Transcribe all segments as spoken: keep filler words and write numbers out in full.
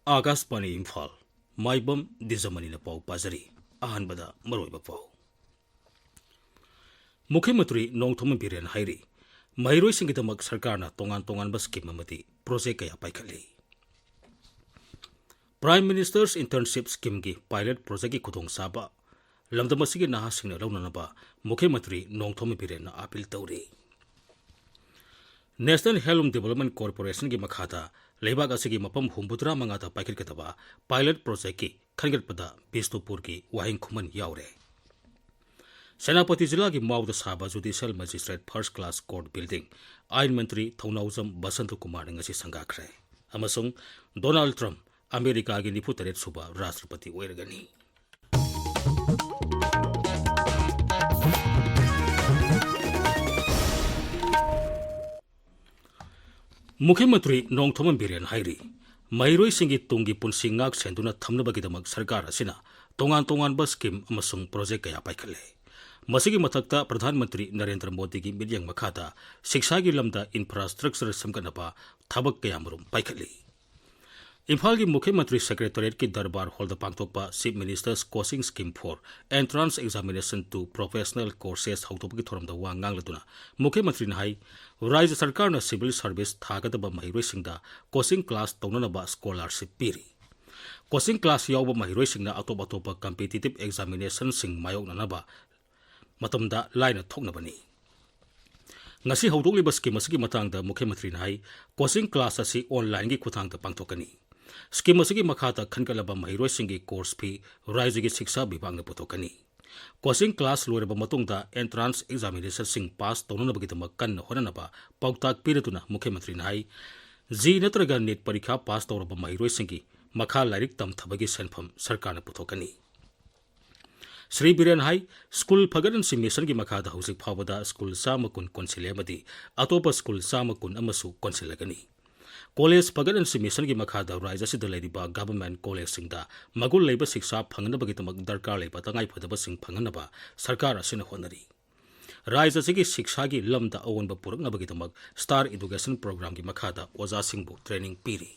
ꯑꯥꯀꯥꯁꯕꯥꯅꯤ ꯏꯝꯐꯥꯜ, ꯃꯥꯏꯕꯝ ꯗꯤꯖꯃꯅꯤꯅ ꯄꯥꯎ ꯄꯥꯖꯔꯤ꯫ ꯑꯍꯥꯟꯕꯗ ꯃꯔꯨꯑꯣꯏꯕ ꯄꯥꯎ꯫ ꯃꯨꯈ꯭ꯌ ꯃꯟꯇ꯭ꯔꯤ ꯅꯣꯡꯊꯣꯝꯕꯝ ꯕꯤꯔꯦꯟ ꯍꯥꯏꯔꯤ, ꯃꯍꯩꯔꯣꯏꯁꯤꯡꯒꯤꯗꯃꯛ ꯁꯔꯀꯥꯔꯅ ꯇꯣꯉꯥꯟ ꯇꯣꯉꯥꯟꯕ ꯁ꯭ꯀꯤꯝ ꯑꯃꯗꯤ ꯄ꯭ꯔꯣꯖꯦꯛ ꯀꯌꯥ ꯄꯥꯏꯈꯠꯂꯤ꯫ Prime Minister's Internship Scheme ꯒꯤ ꯄꯥꯏꯂꯠ ꯄ꯭ꯔꯣꯖꯦꯛꯀꯤ ꯈꯨꯗꯣꯡꯆꯥꯕ ꯂꯝꯗꯝ ꯑꯁꯤꯒꯤ ꯅꯍꯥꯁꯤꯡꯅ ꯂꯧꯅꯅꯕ ꯃꯨꯈ꯭ꯌ ꯃꯟꯇ꯭ꯔꯤ ꯅꯣꯡꯊꯣꯝꯕꯝ ꯕꯤꯔꯦꯟꯅ ꯑꯥꯄꯤꯜ ꯇꯧꯔꯤ꯫ National Handloom Development Corporation ꯒꯤ ꯃꯈꯥꯗ ꯂꯩꯕꯥꯛ ꯑꯁꯤꯒꯤ ꯃꯐꯝ ꯍꯨꯝꯐꯨꯇꯔꯥ ꯃꯉꯥꯗ ꯄꯥꯏꯈꯠꯀꯗꯕ ꯄꯥꯏꯂꯠ ꯄ꯭ꯔꯣꯖꯦꯛꯀꯤ ꯈꯟꯒꯠꯄꯗ ꯕꯤꯁꯅꯨꯄꯨꯔꯒꯤ ꯋꯥꯍꯦꯡ ꯈꯨꯃꯟ ꯌꯥꯎꯔꯦ꯫ ꯁꯦꯅꯥꯄꯇꯤ ꯖꯤꯂꯥꯒꯤ ꯃꯥꯎꯗ ꯁꯥꯕ Judicial Magistrate First Class Court Building ꯑꯥꯏꯟ ꯃꯟꯇ꯭ꯔꯤ ꯊꯧꯅꯥꯎꯖꯝ ꯕꯁꯟꯇ ꯀꯨꯃꯥꯔꯅ ꯉꯁꯤ ꯁꯪꯒꯥꯈ꯭ꯔꯦ꯫ ꯑꯃꯁꯨꯡ ꯗꯣꯅꯥꯜꯗ ꯇ꯭ꯔꯝꯞ ꯑꯃꯦꯔꯤꯀꯥꯒꯤ ꯅꯤꯐꯨ ꯇꯔꯦꯠ ꯁꯨꯕ ꯔꯥꯁꯇ꯭ꯔꯄꯇꯤ ꯑꯣꯏꯔꯒꯅꯤ꯫ ꯃꯨꯈ꯭ꯌ ꯃꯟꯇ꯭ꯔꯤ ꯅꯣꯡꯊꯣꯝꯕꯝ ꯕꯤꯔꯦꯟ ꯍꯥꯏꯔꯤ, ꯃꯍꯩꯔꯣꯏꯁꯤꯡꯒꯤ ꯇꯨꯡꯒꯤ ꯄꯨꯟꯁꯤ ꯉꯥꯛ ꯁꯦꯟꯗꯨꯅ ꯊꯝꯅꯕꯒꯤꯗꯃꯛ ꯁꯔꯀꯥꯔ ꯑꯁꯤꯅ ꯇꯣꯉꯥꯟ ꯇꯣꯉꯥꯟꯕ ꯁ꯭ꯀꯤꯝ ꯑꯃꯁꯨꯡ ꯄ꯭ꯔꯣꯖꯦꯛ ꯀꯌꯥ ꯄꯥꯏꯈꯠꯂꯦ꯫ ꯃꯁꯤꯒꯤ ꯃꯊꯛꯇ ꯄ꯭ꯔꯙꯥꯟ ꯃꯟꯇ꯭ꯔꯤ ꯅꯔꯦꯟꯗ꯭ꯔ ꯃꯣꯗꯤꯒꯤ ꯃꯤꯠꯌꯦꯡ ꯃꯈꯥꯗ ꯁꯤꯛꯁꯥꯒꯤ ꯂꯝꯗ ꯏꯟꯐ꯭ꯔꯥꯁ꯭ꯇ꯭ꯔꯛꯆꯔ ꯁꯦꯝꯒꯠꯅꯕ ꯊꯕꯛ ꯀꯌꯥꯃꯔꯨꯝ ꯄꯥꯏꯈꯠꯂꯤ꯫ ꯏꯝꯐꯥꯜꯒꯤ ꯃꯨꯈ꯭ꯌ ꯃꯟꯇ꯭ꯔꯤ ꯁꯦꯀ꯭ꯔꯦꯇꯔꯤꯌꯦꯠꯀꯤ ꯗꯔꯕꯥꯔ ꯍꯣꯜꯗ ꯄꯥꯡꯊꯣꯛꯄ Chief Minister's Coaching Scheme for Entrance Examination to Professional Courses ꯍꯧꯗꯣꯛꯄꯒꯤ ꯊꯧꯔꯝꯗ ꯋꯥ ꯉꯥꯡꯂꯗꯨꯅ ꯃꯨꯈ꯭ꯌ ꯃꯟꯇ꯭ꯔꯤꯅ ꯍꯥꯏ, ꯔꯥꯖ꯭ꯌ ꯁꯔꯀꯥꯔꯅ civil service ꯊꯥꯒꯗꯕ ꯃꯍꯩꯔꯣꯏꯁꯤꯡꯗ coaching class ꯇꯧꯅꯅꯕ scholarship ꯄꯤꯔꯤ꯫ Coaching class ꯌꯥꯎꯕ ꯃꯍꯩꯔꯣꯏꯁꯤꯡꯅ ꯑꯇꯣꯞ ꯑꯇꯣꯞꯄ competitive examinationꯁꯤꯡ ꯃꯥꯌꯣꯛꯅꯅꯕ ꯃꯇꯝꯗ ꯂꯥꯏꯅ ꯊꯣꯛꯅꯕꯅꯤ꯫ ꯉꯁꯤ ꯍꯧꯗꯣꯛꯂꯤꯕ ꯁ꯭ꯀꯤꯝ ꯑꯁꯤꯒꯤ ꯃꯇꯥꯡꯗ ꯃꯨꯈ꯭ꯌ ꯃꯟꯇ꯭ꯔꯤꯅ ꯍꯥꯏ, coaching class ꯑꯁꯤ onlineꯒꯤ ꯈꯨꯠꯊꯥꯡꯗ ꯄꯥꯡꯊꯣꯛꯀꯅꯤ꯫ ꯁ꯭ꯀꯤꯝ ꯑꯁꯤꯒꯤ ꯃꯈꯥꯗ ꯈꯟꯒꯠꯂꯕ ꯃꯍꯩꯔꯣꯏꯁꯤꯡꯒꯤ course fee ꯔꯥꯖ꯭ꯌꯒꯤ ꯁꯤꯛꯁꯥ ꯕꯤꯚꯥꯒꯅ ꯄꯨꯊꯣꯛꯀꯅꯤ꯫ Coaching class ꯂꯣꯏꯔꯕ ꯃꯇꯨꯡꯗ entrance examinationꯁꯤꯡ pass ꯇꯧꯅꯅꯕꯒꯤꯗꯃꯛ ꯀꯟꯅ ꯍꯣꯠꯅꯅꯕ ꯄꯥꯎꯇꯥꯛ ꯄꯤꯔꯗꯨꯅ ꯃꯨꯈ꯭ꯌ ꯃꯟꯇ꯭ꯔꯤꯅ ꯍꯥꯏ, JEE ꯅꯠꯇ꯭ꯔꯒ NEET ꯄꯔꯤꯈꯥ pass ꯇꯧꯔꯕ ꯃꯍꯩꯔꯣꯏꯁꯤꯡꯒꯤ ꯃꯈꯥ ꯂꯥꯏꯔꯤꯛ ꯇꯝꯊꯕꯒꯤ ꯁꯦꯟꯐꯝ ꯁꯔꯀꯥꯔꯅ ꯄꯨꯊꯣꯛꯀꯅꯤ꯫ ꯁ꯭ꯔꯤ ꯕꯤꯔꯦꯟ ꯍꯥꯏ, ꯁ꯭ꯀꯨꯜ ꯐꯒꯠꯍꯟꯁꯤ ꯃꯤꯁꯟꯒꯤ ꯃꯈꯥꯗ ꯍꯧꯖꯤꯛ ꯐꯥꯎꯕꯗ ꯁ꯭ꯀꯨꯜ ꯆꯥꯝꯃ ꯀꯨꯟ ꯀꯣꯟꯁꯤꯜꯂꯦ ꯑꯃꯗꯤ ꯑꯇꯣꯞꯄ ꯁ꯭ꯀꯨꯜ ꯆꯥꯝꯃ ꯀꯨꯟ ꯑꯃꯁꯨ ꯀꯣꯟꯁꯤꯜꯂꯒꯅꯤ꯫ ꯀꯣꯂꯦꯖ ꯐꯒꯠꯍꯟꯁꯤ ꯃꯤꯁꯟꯒꯤ ꯃꯈꯥꯗ ꯔꯥꯖ꯭ꯌ ꯑꯁꯤꯗ ꯂꯩꯔꯤꯕ government collegeꯁꯤꯡꯗ ꯃꯒꯨꯟ ꯂꯩꯕ ꯁꯤꯛꯁꯥ ꯐꯪꯍꯟꯅꯕꯒꯤꯗꯃꯛ ꯗꯔꯀꯥꯔ ꯂꯩꯕ ꯇꯉꯥꯏꯐꯗꯕꯁꯤꯡ ꯐꯪꯍꯟꯅꯕ ꯁꯔꯀꯥꯔ ꯑꯁꯤꯅ ꯍꯣꯠꯅꯔꯤ꯫ ꯔꯥꯖ꯭ꯌ ꯑꯁꯤꯒꯤ ꯁꯤꯛꯁꯥꯒꯤ ꯂꯝꯗ ꯑꯑꯣꯟꯕ ꯄꯨꯔꯛꯅꯕꯒꯤꯗꯃꯛ Star Education Programꯒꯤ ꯃꯈꯥꯗ ꯑꯣꯖꯥꯁꯤꯡꯕꯨ training ꯄꯤꯔꯤ꯫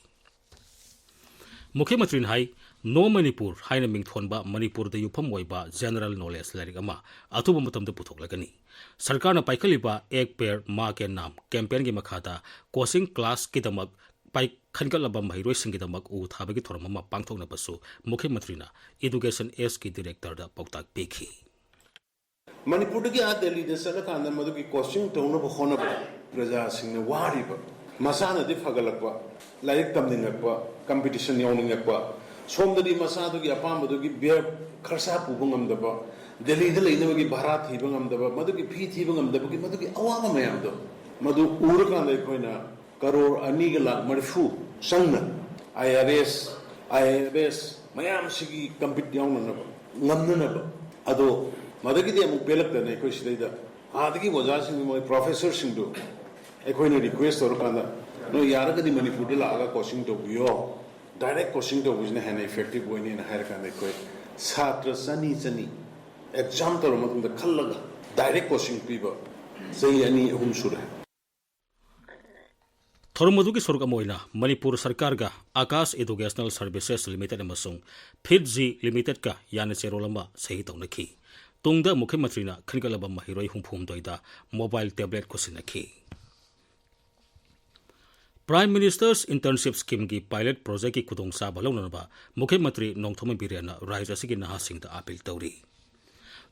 ꯃꯨꯈ꯭ꯌ ꯃꯟꯇ꯭ꯔꯤꯅ ꯍꯥꯏ, ꯅꯣ ꯃꯅꯤꯄꯨꯔ ꯍꯥꯏꯅ ꯃꯤꯡꯊꯣꯟꯕ ꯃꯅꯤꯄꯨꯔꯗ ꯌꯨꯝꯐꯝ ꯑꯣꯏꯕ ꯖꯦꯅꯔꯦꯜ ꯅꯣꯂꯦꯖ ꯂꯥꯏꯔꯤꯛ ꯑꯃ ꯑꯊꯨꯕ ꯃꯇꯝꯗ ꯄꯨꯊꯣꯛꯂꯒꯅꯤ꯫ ꯁꯔꯀꯥꯔꯅ ꯄꯥꯏꯈꯠꯂꯤꯕ ꯑꯦꯛ ꯄꯦꯔ ꯃꯥ ꯀꯦ ꯅꯥꯝ ꯀꯦꯝꯄꯦꯟꯒꯤ ꯃꯈꯥꯗ ꯀꯣꯆꯤꯡ ꯀ꯭ꯂꯥꯁꯀꯤꯗꯃꯛ ꯄꯥꯏ-, ꯈꯟꯒꯠꯂꯕ ꯃꯍꯩꯔꯣꯏꯁꯤꯡꯒꯤꯗꯃꯛ ꯎ ꯊꯥꯕꯒꯤ ꯊꯧꯔꯝ ꯑꯃ ꯄꯥꯡꯊꯣꯛꯅꯕꯁꯨ ꯃꯨꯈ꯭ꯌ ꯃꯟꯇ꯭ꯔꯤꯅ ꯏꯗꯨꯀꯦꯁꯟ ꯑꯦꯁꯀꯤ ꯗꯤꯔꯦꯛꯇꯔꯗ ꯄꯥꯎꯇꯥꯛ ꯄꯤꯈꯤ꯫ ꯃꯅꯤꯄꯨꯔꯗꯒꯤ ꯑꯥ ꯗꯦꯜꯂꯤꯗ ꯆꯠꯂꯀꯥꯟꯗ ꯃꯗꯨꯒꯤ ꯀꯣꯆꯤꯡ ꯇꯧꯅꯕ ꯍꯣꯠꯅꯕꯗ ꯄ꯭ꯔꯖꯥꯁꯤꯡꯅ ꯋꯥꯔꯤꯕ, ꯃꯁꯥꯅꯗꯤ ꯐꯒꯠꯂꯛꯄ, ꯂꯥꯏꯔꯤꯛ ꯇꯝꯅꯤꯡꯉꯛꯄ, ꯀꯝꯄꯤꯇꯤꯁꯟ ꯌꯥꯎꯅꯤꯡꯉꯛꯄ, ꯁꯣꯝꯗꯗꯤ ꯃꯆꯥꯗꯨꯒꯤ ꯑꯄꯥꯝꯕꯗꯨꯒꯤ ꯕꯤꯌꯔ ꯈꯔꯁꯥ ꯄꯨꯕ ꯉꯝꯗꯕ, ꯗꯦꯜꯂꯤꯗ ꯂꯩꯅꯕꯒꯤ ꯚꯔꯥ ꯊꯤꯕ ꯉꯝꯗꯕ, ꯃꯗꯨꯒꯤ ꯐꯤ ꯊꯤꯕ ꯉꯝꯗꯕꯒꯤ ꯃꯗꯨꯒꯤ ꯑꯋꯥꯕ ꯃꯌꯥꯝꯗꯣ, ꯃꯗꯨ ꯎꯔꯀꯥꯟꯗ ꯑꯩꯈꯣꯏꯅ ꯀꯔꯣꯔ ꯑꯅꯤꯒ ꯂꯥꯛ ꯃꯔꯤꯐꯨ ꯆꯪꯅ ꯑꯥꯏ ꯑꯥꯔ ꯑꯦꯁ, ꯑꯥꯏ ꯑꯦꯐ ꯑꯦꯁ ꯃꯌꯥꯝꯁꯤꯒꯤ ꯀꯝꯄꯤꯠ ꯌꯥꯎꯅꯅꯕ, ꯉꯝꯅꯅꯕ꯫ ꯑꯗꯣ ꯃꯗꯒꯤꯗꯤ ꯑꯃꯨꯛ ꯄꯦꯜꯂꯛꯇꯅ ꯑꯩꯈꯣꯏ ꯁꯤꯗꯩꯗ ꯑꯥꯗꯒꯤ ꯑꯣꯖꯥꯁꯤꯡ, ꯃꯣꯏ ꯄ꯭ꯔꯣꯐꯦꯁꯔꯁꯤꯡꯗꯨ ꯑꯩꯈꯣꯏꯅ ꯔꯤꯀ꯭ꯋꯦꯁ ꯇꯧꯔꯀꯥꯟꯗ, "ꯅꯣꯏ ꯌꯥꯔꯒꯗꯤ ꯃꯅꯤꯄꯨꯔꯗ ꯂꯥꯛꯑꯒ ꯀꯣꯆꯤꯡ ꯇꯧꯕꯤꯌꯣ, ꯗꯥꯏꯔꯦꯛ ꯀꯣꯆꯤꯡ ꯇꯧꯕꯁꯤꯅ ꯍꯦꯟꯅ ꯏꯐꯦꯛꯇꯤꯚ ꯑꯣꯏꯅꯤꯅ" ꯍꯥꯏꯔꯀꯥꯟꯗ ꯑꯩꯈꯣꯏ ꯁꯥꯇ꯭ꯔ ꯆꯅꯤ ꯆꯅꯤ ꯑꯦꯛꯖꯥꯝ ꯇꯧꯔ ꯃꯇꯨꯡꯗ ꯈꯜꯂꯒ ꯗꯥꯏꯔꯦꯛ ꯀꯣꯆꯤꯡ ꯄꯤꯕ ꯆꯍꯤ ꯑꯅꯤ ꯑꯍꯨꯝ ꯁꯨꯔꯦ꯫ ꯊꯧꯔꯝ ꯑꯗꯨꯒꯤ ꯁꯔꯨꯛ ꯑꯃ ꯑꯣꯏꯅ Manipur ꯁꯔꯀꯥꯔꯒ Akash educational services limited ꯑꯃꯁꯨꯡ ꯐꯤꯠꯖꯤ ꯂꯤꯃꯤꯇꯦꯗꯀ ꯌꯥꯅ ꯆꯦꯔꯣꯜ ꯑꯃ ꯁꯍꯤ ꯇꯧꯅꯈꯤ꯫ ꯇꯨꯡꯗ ꯃꯨꯈ꯭ꯌ ꯃꯟꯇ꯭ꯔꯤꯅ ꯈꯟꯒꯠꯂꯕ ꯃꯍꯩꯔꯣꯏ ꯍꯨꯝꯐꯨ ꯍꯨꯝꯗꯣꯏꯗ ꯃꯣꯕꯥꯏꯜ ꯇꯦꯕ꯭ꯂꯦꯠ ꯈꯨꯠꯁꯤꯟꯅꯈꯤ꯫ ꯄ꯭ꯔꯥꯏꯝ ꯃꯤꯅꯤꯁꯇꯔꯁ ꯏꯟꯇꯔꯟꯁꯤꯞ ꯁ꯭ꯀꯤꯝꯒꯤ ꯄꯥꯏꯂꯠ ꯄ꯭ꯔꯣꯖꯦꯛꯀꯤ ꯈꯨꯗꯣꯡꯆꯥꯕ ꯂꯧꯅꯅꯕ ꯃꯨꯈ꯭ꯌ ꯃꯟꯇ꯭ꯔꯤ ꯅꯣꯡꯊꯣꯝꯕꯝ ꯕꯤꯔꯦꯟꯅ ꯔꯥꯖ꯭ꯌ ꯑꯁꯤꯒꯤ ꯅꯍꯥꯁꯤꯡꯗ ꯑꯥꯄꯤꯜ ꯇꯧꯔꯤ꯫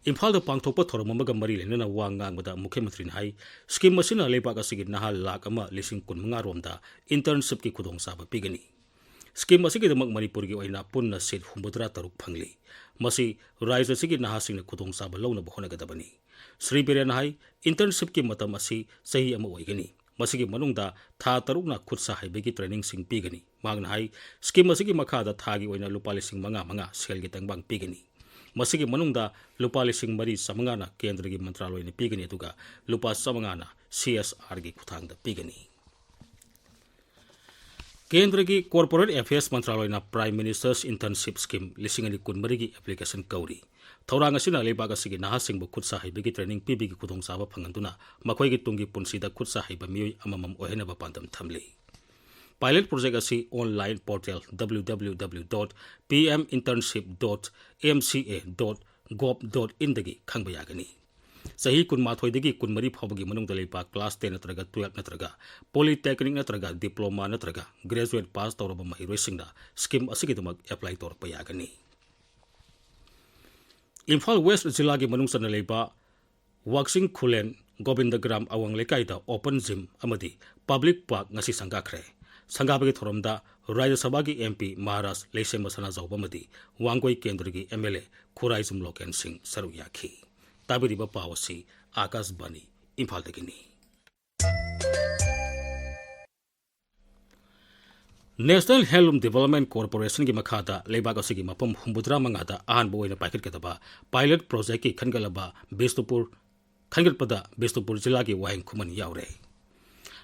ꯏꯝꯐꯥꯜꯗ ꯄꯥꯡꯊꯣꯛꯄ ꯊꯧꯔꯝ ꯑꯃꯒ ꯃꯔꯤ ꯂꯩꯅꯅ ꯋꯥ ꯉꯥꯡꯕꯗ ꯃꯨꯈ꯭ꯌ ꯃꯟꯇ꯭ꯔꯤꯅ ꯍꯥꯏ, ꯁ꯭ꯀꯤꯝ ꯑꯁꯤꯅ ꯂꯩꯕꯥꯛ ꯑꯁꯤꯒꯤ ꯅꯍꯥ ꯂꯥꯈ ꯑꯃ ꯂꯤꯁꯤꯡ ꯀꯨꯟꯃꯉꯥ ꯔꯣꯝꯗ ꯏꯟꯇꯔꯟꯁꯤꯞꯀꯤ ꯈꯨꯗꯣꯡꯆꯥꯕ ꯄꯤꯒꯅꯤ꯫ ꯁ꯭ꯀꯤꯝ ꯑꯁꯤꯒꯤꯗꯃꯛ ꯃꯅꯤꯄꯨꯔꯒꯤ ꯑꯣꯏꯅ ꯄꯨꯟꯅ ꯁꯤꯠ ꯍꯨꯝꯐꯨꯇꯔꯥ ꯇꯔꯨꯛ ꯐꯪꯂꯤ꯫ ꯃꯁꯤ ꯔꯥꯖ꯭ꯌ ꯑꯁꯤꯒꯤ ꯅꯍꯥꯁꯤꯡꯅ ꯈꯨꯗꯣꯡꯆꯥꯕ ꯂꯧꯅꯕ ꯍꯣꯠꯅꯒꯗꯕꯅꯤ꯫ ꯁ꯭ꯔꯤ ꯕꯤꯔꯦꯟꯅ ꯍꯥꯏ, ꯏꯟꯇꯔꯟꯁꯤꯞꯀꯤ ꯃꯇꯝ ꯑꯁꯤ ꯆꯍꯤ ꯑꯃ ꯑꯣꯏꯒꯅꯤ꯫ ꯃꯁꯤꯒꯤ ꯃꯅꯨꯡꯗ ꯊꯥ ꯇꯔꯨꯛꯅ ꯈꯨꯠ ꯁꯥ ꯍꯩꯕꯒꯤ ꯇ꯭ꯔꯦꯅꯤꯡꯁꯤꯡ ꯄꯤꯒꯅꯤ꯫ ꯃꯍꯥꯛꯅ ꯍꯥꯏ, ꯁ꯭ꯀꯤꯝ ꯑꯁꯤꯒꯤ ꯃꯈꯥꯗ ꯊꯥꯒꯤ ꯑꯣꯏꯅ ꯂꯨꯄꯥ ꯂꯤꯁꯤꯡ ꯃꯉꯥ ꯃꯉꯥ ꯁꯦꯜꯒꯤ ꯇꯦꯡꯕꯥꯡ ꯄꯤꯒꯅꯤ꯫ ꯃꯁꯤꯒꯤ ꯃꯅꯨꯡꯗ ꯂꯨꯄꯥ ꯂꯤꯁꯤꯡ ꯃꯔꯤ ꯆꯥꯃꯉꯥꯅ ꯀꯦꯟꯗ꯭ꯔꯒꯤ ꯃꯟꯇ꯭ꯔꯥꯂꯣꯏꯅ ꯄꯤꯒꯅꯤ, ꯑꯗꯨꯒ ꯂꯨꯄꯥ ꯆꯥꯃꯉꯥꯅ ꯁꯤ ꯑꯦꯁ ꯑꯥꯔꯒꯤ ꯈꯨꯠꯊꯥꯡꯗ ꯄꯤꯒꯅꯤ꯫ ꯀꯦꯟꯗ꯭ꯔꯒꯤ ꯀꯣꯔꯄꯣꯔꯦꯠ ꯑꯦꯐꯤꯌꯔꯁ ꯃꯟꯇ꯭ꯔꯥꯂꯣꯏꯅ ꯄ꯭ꯔꯥꯏꯝ ꯃꯤꯅꯤꯁꯇꯔꯁ ꯏꯟꯇꯔꯟꯁꯤꯞ ꯁ꯭ꯀꯤꯝ ꯂꯤꯁꯤꯡ ꯑꯅꯤ ꯀꯨꯟꯃꯔꯤꯒꯤ ꯑꯦꯄ꯭ꯂꯤꯀꯦꯁꯟ ꯀꯧꯔꯤ꯫ ꯊꯧꯔꯥꯡ ꯑꯁꯤꯅ ꯂꯩꯕꯥꯛ ꯑꯁꯤꯒꯤ ꯅꯍꯥꯁꯤꯡꯕꯨ ꯈꯨꯠ ꯁꯥ ꯍꯩꯕꯒꯤ ꯇ꯭ꯔꯦꯅꯤꯡ ꯄꯤꯕꯒꯤ ꯈꯨꯗꯣꯡꯆꯥꯕ ꯐꯪꯍꯟꯗꯨꯅ ꯃꯈꯣꯏꯒꯤ ꯇꯨꯡꯒꯤ ꯄꯨꯟꯁꯤꯗ ꯈꯨꯠ ꯁꯥ ꯍꯩꯕ ꯃꯤꯑꯣꯏ ꯑꯃꯃꯝ ꯑꯣꯏꯍꯟꯅꯕ ꯄꯥꯟꯗꯝ ꯊꯝꯂꯤ꯫ Pilot project ꯑꯁꯤ online portal W W W dot P M internship dot M C A dot gov dot in ꯗꯒꯤ ꯈꯪꯕ ꯌꯥꯒꯅꯤ꯫ ꯆꯍꯤ ꯀꯨꯟꯃꯥꯊꯣꯏꯗꯒꯤ ꯀꯨꯟꯃꯔꯤ ꯐꯥꯎꯕꯒꯤ ꯃꯅꯨꯡꯗ ꯂꯩꯕ class ten ꯅꯠꯇ꯭ꯔꯒ twelve ꯅꯠꯇ꯭ꯔꯒ polytechnic ꯅꯠꯇ꯭ꯔꯒ diploma ꯅꯠꯇ꯭ꯔꯒ graduate pass ꯇꯧꯔꯕ ꯃꯍꯩꯔꯣꯏꯁꯤꯡꯅ scheme ꯑꯁꯤꯒꯤꯗꯃꯛ apply ꯇꯧꯔꯛꯄ ꯌꯥꯒꯅꯤ꯫ ꯏꯝꯐꯥꯜ West ꯖꯤꯂꯥꯒꯤ ꯃꯅꯨꯡ ꯆꯟꯅ ꯂꯩꯕ ꯋꯥꯛꯆꯤꯡ ꯈꯨꯂꯦꯟ ꯒꯣꯕꯤꯟꯗꯒ꯭ꯔꯥꯝ ꯑꯋꯥꯡ ꯂꯩꯀꯥꯏꯗ open gym ꯑꯃꯗꯤ public park ꯉꯁꯤ ꯁꯪꯒꯥꯈ꯭ꯔꯦ꯫ ꯁꯪꯒꯥꯕꯒꯤ ꯊꯧꯔꯝꯗ ꯔꯥꯖ꯭ꯌ ꯁꯚꯥꯒꯤ M P ꯃꯍꯥꯔꯥꯖ ꯂꯩꯁꯦꯝꯕ ꯁꯅꯥꯖꯥꯎꯕ ꯑꯃꯗꯤ ꯋꯥꯡꯒꯣꯏ ꯀꯦꯟꯗ꯭ꯔꯒꯤ M L A Khuraijam local ꯁꯤꯡ ꯁꯔꯨꯛ ꯌꯥꯈꯤ꯫ ꯇꯥꯕꯤꯔꯤꯕ ꯄꯥꯎ ꯑꯁꯤ ꯑꯥꯀꯥꯁꯕꯥꯅꯤ ꯏꯝꯐꯥꯜꯗꯒꯤꯅꯤ꯫ National Handloom Development Corporation ꯒꯤ ꯃꯈꯥꯗ ꯂꯩꯕꯥꯛ ꯑꯁꯤꯒꯤ ꯃꯐꯝ ꯍꯨꯝꯐꯨꯇꯔꯥ ꯃꯉꯥꯗ ꯑꯍꯥꯟꯕ ꯑꯣꯏꯅ ꯄꯥꯏꯈꯠꯀꯗꯕ pilot project ꯀꯤ ꯈꯟꯒꯠꯂꯕ ꯕꯤꯁꯅꯨꯄꯨꯔ, ꯈꯟꯒꯠꯄꯗ ꯕꯤꯁꯅꯨꯄꯨꯔ ꯖꯤꯂꯥꯒꯤ ꯋꯥꯍꯦꯡ ꯈꯨꯃꯟ ꯌꯥꯎꯔꯦ꯫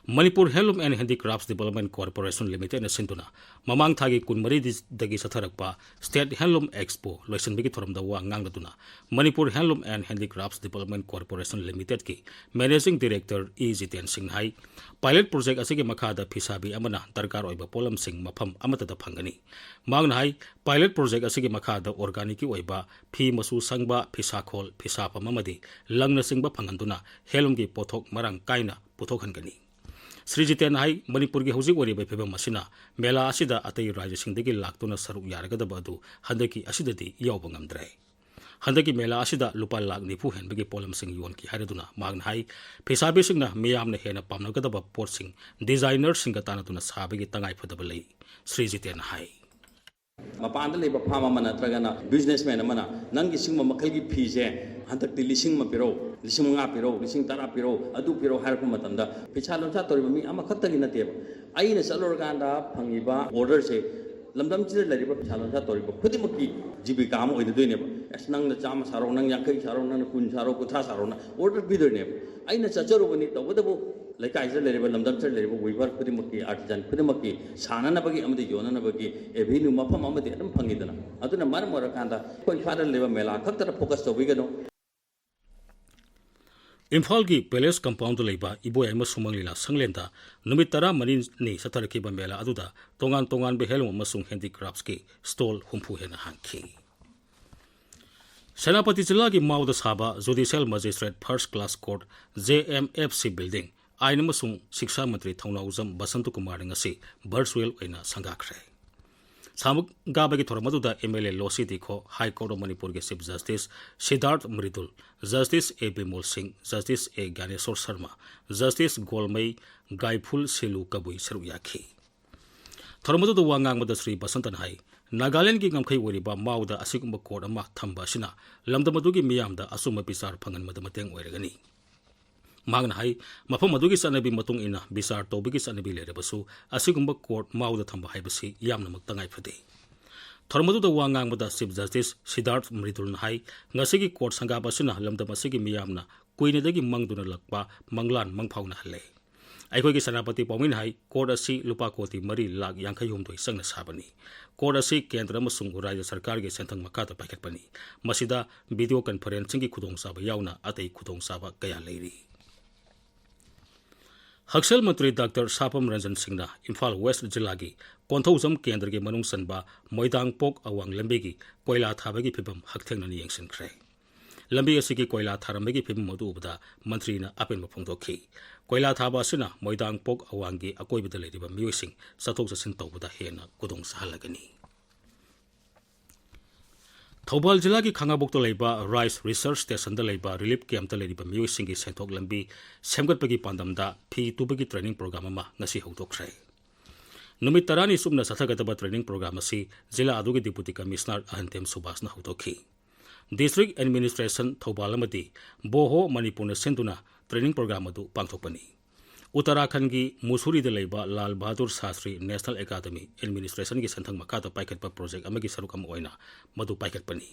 Manipur Handloom and Handicrafts Development Corporation Limited ꯅ ꯁꯤꯟꯗꯨꯅ ꯃꯃꯥꯡ ꯊꯥꯒꯤ ꯀꯨꯟꯃꯔꯤꯗꯒꯤ ꯆꯠꯊꯔꯛꯄ State Handloom Expo ꯂꯣꯏꯁꯤꯟꯕꯒꯤ ꯊꯧꯔꯝꯗ ꯋꯥ ꯉꯥꯡꯂꯗꯨꯅ Manipur Handloom and Handicrafts Development Corporation Limited ꯀꯤ Managing Director ꯏ ꯖꯤꯇꯦꯟ ꯁꯤꯡꯅ ꯍꯥꯏ, pilot project ꯑꯁꯤꯒꯤ ꯃꯈꯥꯗ ꯐꯤꯁꯥꯕꯤ ꯑꯃꯅ ꯗꯔꯀꯥꯔ ꯑꯣꯏꯕ ꯄꯣꯠꯂꯝꯁꯤꯡ ꯃꯐꯝ ꯑꯃꯠꯇꯗ ꯐꯪꯒꯅꯤ꯫ ꯃꯍꯥꯛꯅ ꯍꯥꯏ, pilot project ꯑꯁꯤꯒꯤ ꯃꯈꯥꯗ organic ꯀꯤ ꯑꯣꯏꯕ ꯐꯤ ꯃꯆꯨ ꯁꯪꯕ, ꯐꯤꯁꯥꯈꯣꯜ, ꯐꯤꯁꯥꯐꯝ ꯑꯃꯗꯤ ꯂꯪꯅꯆꯤꯡꯕ ꯐꯪꯍꯟꯗꯨꯅ handloom ꯒꯤ ꯄꯣꯠꯊꯣꯛ ꯃꯔꯥꯡ ꯀꯥꯏꯅ ꯄꯨꯊꯣꯛꯍꯟꯒꯅꯤ꯫ ꯁ꯭ꯔꯤ ꯖꯤꯇꯦꯟꯅ ꯍꯥꯏ, ꯃꯅꯤꯄꯨꯔꯒꯤ ꯍꯧꯖꯤꯛ ꯑꯣꯏꯔꯤꯕ ꯐꯤꯕꯝ ꯑꯁꯤꯅ ꯃꯦꯂꯥ ꯑꯁꯤꯗ ꯑꯇꯩ ꯔꯥꯖ꯭ꯌꯁꯤꯡꯗꯒꯤ ꯂꯥꯛꯇꯨꯅ ꯁꯔꯨꯛ ꯌꯥꯔꯒꯗꯕ ꯑꯗꯨ ꯍꯟꯗꯛꯀꯤ ꯑꯁꯤꯗꯗꯤ ꯌꯥꯎꯕ ꯉꯝꯗ꯭ꯔꯦ꯫ ꯍꯟꯗꯛꯀꯤ ꯃꯦꯂꯥ ꯑꯁꯤꯗ ꯂꯨꯄꯥ ꯂꯥꯈ ꯅꯤꯐꯨ ꯍꯦꯟꯕꯒꯤ ꯄꯣꯠꯂꯝꯁꯤꯡ ꯌꯣꯟꯈꯤ ꯍꯥꯏꯔꯗꯨꯅ ꯃꯍꯥꯛꯅ ꯍꯥꯏ, ꯐꯤꯁꯥꯕꯤꯁꯤꯡꯅ ꯃꯤꯌꯥꯝꯅ ꯍꯦꯟꯅ ꯄꯥꯝꯅꯒꯗꯕ ꯄꯣꯠꯁꯤꯡ designer ꯁꯤꯡꯒ ꯇꯥꯟꯅꯗꯨꯅ ꯁꯥꯕꯒꯤ ꯇꯉꯥꯏ ꯐꯗꯕ ꯂꯩ꯫ ꯁ꯭ꯔꯤ ꯖꯤꯇꯦꯟꯅ ꯍꯥꯏ꯫ ꯃꯄꯥꯟꯗ ꯂꯩꯕ farm ꯑꯃ ꯅꯠꯇ꯭ꯔꯒꯅ businessman ꯑꯃꯅ ꯅꯪꯒꯤ ꯁꯤꯒꯨꯝꯕ ꯃꯈꯜꯒꯤ ꯐꯤꯁꯦ ꯍꯟꯗꯛꯇꯤ ꯂꯤꯁꯤꯡ ꯑꯃ ꯄꯤꯔꯣ, ꯂꯤꯁꯤꯡ ꯃꯉꯥ ꯄꯤꯔꯣ, ꯂꯤꯁꯤꯡ ꯇꯔꯥ ꯄꯤꯔꯣ, ꯑꯗꯨ ꯄꯤꯔꯣ ꯍꯥꯏꯔꯛꯄ ꯃꯇꯝꯗ ꯐꯤꯁꯥ ꯂꯣꯟꯁꯥ ꯇꯧꯔꯤꯕ ꯃꯤ ꯑꯃꯈꯛꯇꯒꯤ ꯅꯠꯇꯦꯕ꯫ ꯑꯩꯅ ꯆꯠꯂꯨꯔꯀꯥꯟꯗ ꯐꯪꯉꯤꯕ order ꯁꯦ ꯂꯝꯗꯝꯁꯤꯗ ꯂꯩꯔꯤꯕ ꯐꯤꯁꯥ ꯂꯣꯟꯁꯥ ꯇꯧꯔꯤꯕ ꯈꯨꯗꯤꯡꯃꯛꯀꯤ ꯖꯤꯕꯤꯀꯥ ꯑꯃ ꯑꯣꯏꯅꯗꯣꯏꯅꯦꯕ꯫ ꯑꯁ, ꯅꯪꯅ ꯆꯥꯝꯃ ꯁꯥꯔꯣ, ꯅꯪ ꯌꯥꯡꯈꯩ ꯁꯥꯔꯣ, ꯅꯪꯅ ꯀꯨꯟ ꯁꯥꯔꯣ, ꯀꯨꯟꯊ꯭ꯔꯥ ꯁꯥꯔꯣꯅ order ꯄꯤꯗꯣꯏꯅꯦꯕ꯫ ꯑꯩꯅ ꯆꯠꯆꯔꯨꯕꯅꯤ, ꯇꯧꯕꯇꯕꯨ ꯂꯩꯀꯥꯏꯁꯤꯗ ꯂꯩꯔꯤꯕ, ꯂꯝꯗꯝꯁꯤꯗ ꯂꯩꯔꯤꯕ weaver ꯈꯨꯗꯤꯡꯃꯛꯀꯤ, artisan ꯈꯨꯗꯤꯡꯃꯛꯀꯤ ꯁꯥꯟꯅꯅꯕꯒꯤ ꯑꯃꯗꯤ ꯌꯣꯟꯅꯅꯕꯒꯤ avenue ꯃꯐꯝ ꯑꯃꯗꯤ ꯑꯗꯨꯝ ꯐꯪꯉꯤꯗꯅ꯫ ꯑꯗꯨꯅ ꯃꯔꯝ ꯑꯣꯏꯔꯀꯥꯟꯗ ꯑꯩꯈꯣꯏ ꯏꯝꯐꯥꯜꯗ ꯂꯩꯕ ꯃꯦꯂꯥ ꯈꯛꯇꯗ focus ꯇꯧꯕꯤꯒꯅꯨ꯫ ꯏꯝꯐꯥꯜꯒꯤ ꯄꯦꯂꯦꯁ ꯀꯝꯄꯥꯎꯟꯗ ꯂꯩꯕ ꯏꯕꯣꯌꯥꯏꯃ ꯁꯨꯃꯪ ꯂꯤꯂꯥ ꯁꯪꯂꯦꯟꯗ ꯅꯨꯃꯤꯠ ꯇꯔꯥꯃꯔꯤꯅꯤ ꯆꯠꯊꯔꯛꯈꯤꯕ ꯃꯦꯂꯥ ꯑꯗꯨꯗ ꯇꯣꯉꯥꯟ ꯇꯣꯉꯥꯟꯕ ꯍꯦꯟꯂꯨꯝ ꯑꯃꯁꯨꯡ ꯍꯦꯟꯗꯤꯀ꯭ꯔꯥꯐꯠꯁꯀꯤ ꯁ꯭ꯇꯣꯜ ꯍꯨꯝꯐꯨ ꯍꯦꯟꯅ ꯍꯥꯡꯈꯤ꯫ ꯁꯦꯅꯥꯄꯇꯤ ꯖꯤꯂꯥꯒꯤ ꯃꯥꯎꯗ ꯁꯥꯕ judicial magistrate first class court, J M F C building, ꯑꯥꯏꯟ ꯑꯃꯁꯨꯡ ꯁꯤꯛꯁꯥ ꯃꯟꯇ꯭ꯔꯤ ꯊꯧꯅꯥꯎꯖꯝ ꯕꯁꯟꯇ ꯀꯨꯃꯥꯔꯅ ꯉꯁꯤ ꯚꯔꯆꯨꯋꯦꯜ ꯑꯣꯏꯅ ꯁꯪꯒꯥꯈ꯭ꯔꯦ꯫ ꯁꯪꯒꯥꯕꯒꯤ ꯊꯧꯔꯝ ꯑꯗꯨꯗ ꯑꯦꯝ ꯑꯦꯜ ꯑꯦ ꯂꯣꯁꯤ ꯗꯤꯈꯣ, ꯍꯥꯏ ꯀꯣꯔꯠ ꯑꯣꯐ ꯃꯅꯤꯄꯨꯔꯒꯤ chief justice Siddharth Mridul, justice A Bimol Singh, justice A Gyaneshwar Sharma, justice Golmei, Gaiphulshillu Kabui ꯁꯔꯨꯛ ꯌꯥꯈꯤ꯫ ꯊꯧꯔꯝ ꯑꯗꯨꯗ ꯋꯥ ꯉꯥꯡꯕꯗ ꯁ꯭ꯔꯤ ꯕꯁꯟꯇꯅ ꯍꯥꯏ, ꯅꯥꯒꯥꯂꯦꯟꯗꯒꯤ ꯉꯝꯈꯩ ꯑꯣꯏꯔꯤꯕ ꯃꯥꯎꯗ ꯑꯁꯤꯒꯨꯝꯕ ꯀꯣꯔꯠ ꯑꯃ ꯊꯝꯕ ꯑꯁꯤꯅ ꯂꯝꯗꯝ ꯑꯗꯨꯒꯤ ꯃꯤꯌꯥꯝꯗ ꯑꯆꯨꯝꯕ ꯕꯤꯆꯥꯔ ꯐꯪꯍꯟꯕꯗ ꯃꯇꯦꯡ ꯑꯣꯏꯔꯒꯅꯤ꯫ ꯃꯍꯥꯛꯅ ꯍꯥꯏ, ꯃꯐꯝ ꯑꯗꯨꯒꯤ ꯆꯠꯅꯕꯤ ꯃꯇꯨꯡ ꯏꯟꯅ ꯕꯤꯆꯥꯔ ꯇꯧꯕꯒꯤ ꯆꯠꯅꯕꯤ ꯂꯩꯔꯕꯁꯨ, ꯑꯁꯤꯒꯨꯝꯕ ꯀꯣꯔꯠ ꯃꯥꯎꯗ ꯊꯝꯕ ꯍꯥꯏꯕꯁꯤ ꯌꯥꯝꯅꯃꯛ ꯇꯉꯥꯏ ꯐꯗꯦ꯫ ꯊꯧꯔꯝ ꯑꯗꯨꯗ ꯋꯥ ꯉꯥꯡꯕꯗ ꯆꯤꯐ ꯖꯁꯇꯤꯁ ꯁꯤꯗꯥꯔꯊ ꯃ꯭ꯔꯤꯗꯨꯜꯅ ꯍꯥꯏ, ꯉꯁꯤꯒꯤ ꯀꯣꯔꯠ ꯁꯪꯒꯥꯕ ꯑꯁꯤꯅ ꯂꯝꯗꯝ ꯑꯁꯤꯒꯤ ꯃꯤꯌꯥꯝꯅ ꯀꯨꯏꯅꯗꯒꯤ ꯃꯪꯗꯨꯅ ꯂꯥꯛꯄ ꯃꯪꯂꯥꯟ ꯃꯪꯐꯥꯎꯅꯍꯜꯂꯦ꯫ ꯑꯩꯈꯣꯏꯒꯤ ꯁꯦꯅꯥꯄꯇꯤ ꯄꯥꯎꯃꯤꯅ ꯍꯥꯏ, ꯀꯣꯔꯠ ꯑꯁꯤ ꯂꯨꯄꯥ ꯀꯣꯇꯤ ꯃꯔꯤ ꯂꯥꯈ ꯌꯥꯡꯈꯩ ꯍꯨꯝꯗꯣꯏ ꯆꯪꯅ ꯁꯥꯕꯅꯤ꯫ ꯀꯣꯔꯠ ꯑꯁꯤ ꯀꯦꯟꯗ꯭ꯔ ꯑꯃꯁꯨꯡ ꯔꯥꯖ꯭ꯌ ꯁꯔꯀꯥꯔꯒꯤ ꯁꯦꯟꯊꯪ ꯃꯈꯥꯗ ꯄꯥꯏꯈꯠꯄꯅꯤ꯫ ꯃꯁꯤꯗ ꯚꯤꯗꯤꯑꯣ ꯀꯟꯐꯔꯦꯟꯁꯤꯡꯒꯤ ꯈꯨꯗꯣꯡꯆꯥꯕ ꯌꯥꯎꯅ ꯑꯇꯩ ꯈꯨꯗꯣꯡꯆꯥꯕ ꯀꯌꯥ ꯂꯩꯔꯤ꯫ ꯍꯛꯁꯦꯜ ꯃꯟꯇ꯭ꯔꯤ ꯗꯥꯛꯇꯔ ꯁꯥꯄꯝ ꯔꯟꯖꯟ ꯁꯤꯡꯅ ꯏꯝꯐꯥꯜ ꯋꯦꯁ ꯖꯤꯂꯥꯒꯤ ꯀꯣꯟꯊꯧꯖꯝ ꯀꯦꯟꯗ꯭ꯔꯒꯤ ꯃꯅꯨꯡ ꯆꯟꯕ ꯃꯣꯏꯗꯥꯡꯄꯣꯛ ꯑꯋꯥꯡ ꯂꯝꯕꯤꯒꯤ ꯀꯣꯏꯂꯥ ꯊꯥꯕꯒꯤ ꯐꯤꯕꯝ ꯍꯛꯊꯦꯡꯅꯅ ꯌꯦꯡꯁꯤꯟꯈ꯭ꯔꯦ꯫ ꯂꯝꯕꯤ ꯑꯁꯤꯒꯤ ꯀꯣꯏꯂꯥ ꯊꯥꯔꯝꯕꯒꯤ ꯐꯤꯕꯝ ꯑꯗꯨ ꯎꯕꯗ ꯃꯟꯇ꯭ꯔꯤꯅ ꯑꯄꯦꯟꯕ ꯐꯣꯡꯗꯣꯛꯈꯤ꯫ ꯀꯣꯏꯂꯥ ꯊꯥꯕ ꯑꯁꯤꯅ ꯃꯣꯏꯗꯥꯡꯄꯣꯛ ꯑꯋꯥꯡꯒꯤ ꯑꯀꯣꯏꯕꯗ ꯂꯩꯔꯤꯕ ꯃꯤꯑꯣꯏꯁꯤꯡ ꯆꯠꯊꯣꯛ ꯆꯠꯁꯤꯟ ꯇꯧꯕꯗ ꯍꯦꯟꯅ ꯈꯨꯗꯣꯡ ꯆꯥꯍꯜꯂꯒꯅꯤ꯫ ꯊꯧꯕꯥꯜ ꯖꯤꯂꯥꯒꯤ ꯈꯥꯉꯕꯣꯛꯇ ꯂꯩꯕ ꯔꯥꯏꯁ ꯔꯤꯁꯔꯁ ꯁ꯭ꯇꯦꯁꯟꯗ ꯂꯩꯕ ꯔꯤꯂꯤꯐ ꯀꯦꯝꯞꯇ ꯂꯩꯔꯤꯕ ꯃꯤꯑꯣꯏꯁꯤꯡꯒꯤ ꯁꯦꯟꯊꯣꯛ ꯂꯝꯕꯤ ꯁꯦꯝꯒꯠꯄꯒꯤ ꯄꯥꯟꯗꯝꯗ ꯐꯤ ꯇꯨꯕꯒꯤ ꯇ꯭ꯔꯦꯅꯤꯡ ꯄ꯭ꯔꯣꯒ꯭ꯔꯥꯝ ꯑꯃ ꯉꯁꯤ ꯍꯧꯗꯣꯛꯈ꯭ꯔꯦ꯫ ꯅꯨꯃꯤꯠ ꯇꯔꯥꯅꯤ ꯆꯨꯞꯅ ꯆꯠꯊꯒꯗꯕ ꯇ꯭ꯔꯦꯅꯤꯡ ꯄ꯭ꯔꯣꯒ꯭ꯔꯥꯝ ꯑꯁꯤ ꯖꯤꯂꯥ ꯑꯗꯨꯒꯤ ꯗꯤꯄꯨꯇꯤ ꯀꯃꯤꯁꯅꯔ ꯑꯍꯟꯇꯦꯝ ꯁꯨꯕꯥꯁꯅ ꯍꯧꯗꯣꯛꯈꯤ꯫ ꯗꯤꯁꯇ꯭ꯔꯤꯛ ꯑꯦꯗꯃꯤꯅꯤꯁꯇ꯭ꯔꯦꯁꯟ ꯊꯧꯕꯥꯜ ꯑꯃꯗꯤ ꯕꯣꯍꯣ ꯃꯅꯤꯄꯨꯔꯅ ꯁꯤꯟꯗꯨꯅ ꯇ꯭ꯔꯦꯅꯤꯡ ꯄ꯭ꯔꯣꯒ꯭ꯔꯥꯝ ꯑꯗꯨ ꯄꯥꯡꯊꯣꯛꯄꯅꯤ꯫ ꯎꯠꯇꯔꯥꯈꯟꯒꯤ ꯃꯨꯁꯨꯔꯤꯗ ꯂꯩꯕ ꯂꯥꯜ ꯕꯍꯥꯗꯨꯔ ꯁꯥꯁꯇ꯭ꯔꯤ ꯅꯦꯁꯅꯦꯜ ꯑꯦꯀꯥꯗꯃꯤ ꯑꯦꯗꯃꯤꯅꯤꯁꯇ꯭ꯔꯦꯁꯟꯒꯤ ꯁꯦꯟꯊꯪ ꯃꯈꯥꯗ ꯄꯥꯏꯈꯠꯄ ꯄ꯭ꯔꯣꯖꯦꯛ ꯑꯃꯒꯤ ꯁꯔꯨꯛ ꯑꯃ ꯑꯣꯏꯅ ꯃꯗꯨ ꯄꯥꯏꯈꯠꯄꯅꯤ꯫